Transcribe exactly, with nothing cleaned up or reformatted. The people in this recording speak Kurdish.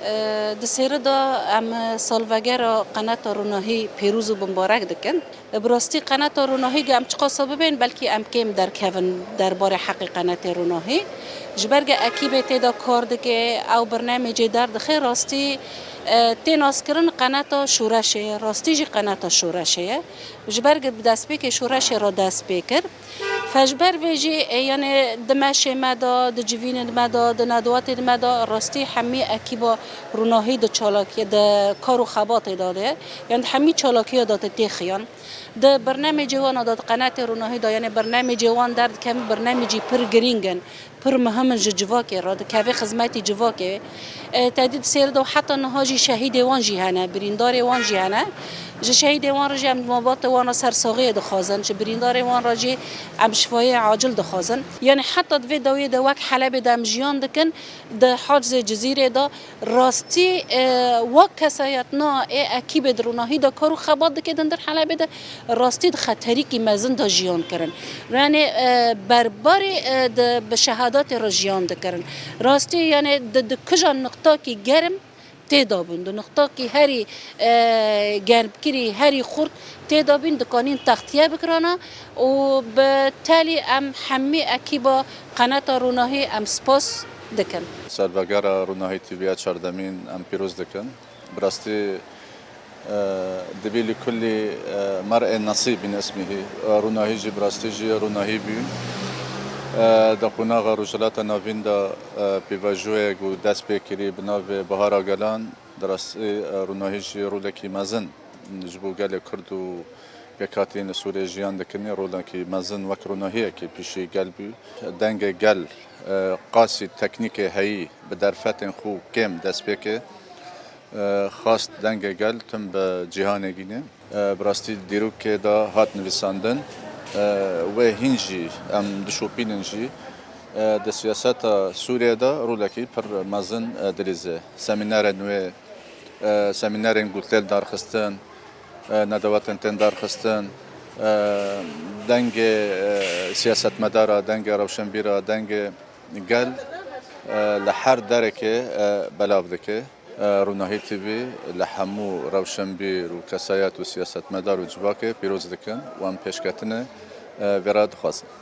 Di sêrê de em salvegera qeneta Ronahî pêroz û bimbarek dikin. Bi rastî qeneta Ronahî ge em çiqasa bibên, belkî em kêm derkevin derbarê heqê qenetê Ronahî. Ji ber ge ekîbê tê de kar dike, ew birnamecê derdixe, rastî, e, tê naskirin qeneta şoreşê ye, rastî jî qeneta şoreşê ye. Ji ber ge bi destpêkê şoreşê re dest pê kir. Fe ji ber vê jî, e, yanê di meşê me de, di civînên me de, di nedwatên me de, rastî hemî ekîba Ronahî di çalakiyê, di kar û xebatê de de, yan di hemî çalakiya de tê xiyan. Di birnamecê wan de, di qenetê Ronahî de, yanê birnamecê wan derdikevin, birnamecî pir girîng in, pir muhim in ji civakê re, dikeve xizmetî civakê. E, te dî di sêr de heta niha jî şehîdê wan jî hene, birîndarê wan jî hene. Ji şehîdê wan re jî em di malbatê wan re sersaxiyê dixwazin, ji birîndarê wan re jî em şifayê acil dixwazin. Yanî heta di vê dawiyê de wek Helebê de em jiyan dikin, di Hacizê Cizîrê de rastî, e, wek kesayetna ê ekîbê di Ronahî de kar û xebat dike di hundir Helebê de, rastî di xeterîkî mezin de jiyan kirin. Yanî, e, berbarî, e, di, bi şehadatê re jiyan dikirin. Rastî, yanî di, di kija niqtakî germ tê de bûn. Di niqtakî herî, e, germkirî, herî xurt tê de bîn, dikanîn textiye bikirana û bi telî em hemî ekîba qeneta Ronahî em spas dikin. Salvegera Ronahî T V ya çardemîn em pîroz dikin. Bi rastî, e, dibî li kullî, e, mer'ê nesîb min esmî hî. E, Ronahî jî bi rastî jî Ronahî bû. E, di qonaxa Rojhilata Navîn de, e, pêvajoyek û dest pê kirî bi navê Bahara Gelan. Di rastî, e, Ronahî jî rolekî mezin ji bo gelê Kurd û pêkhatîn li Sûriyê jiyan dikin, rolekî mezin wek ronahiyekî pîşî gel bû. Dengê gel, e, qasî teknîkê heyî bi derfetên xwe kêm dest pê kir. E, xwest dengê gel tim bi cîhanê gîne. E, bi rastî dîrokê de hat nivîsandin. E, wê hîn jî em dişopînin jî. E, di siyaseta Sûriyê de rolekî pir mezin, e, dilîze. Semînerên wê, e, semînerên ku tên darxistin, e, nedewatên tên darxistin, e, dengê, e, siyasetmedara, dengê rewşenbîra, dengê gel, e, li her derekê, e, belav dike. E, Ronahî T V li hemû rewşenbîr û kesayet û siyasetmedar û civakê pîroz dikin û em pêşketine, e, vê re dixwazin.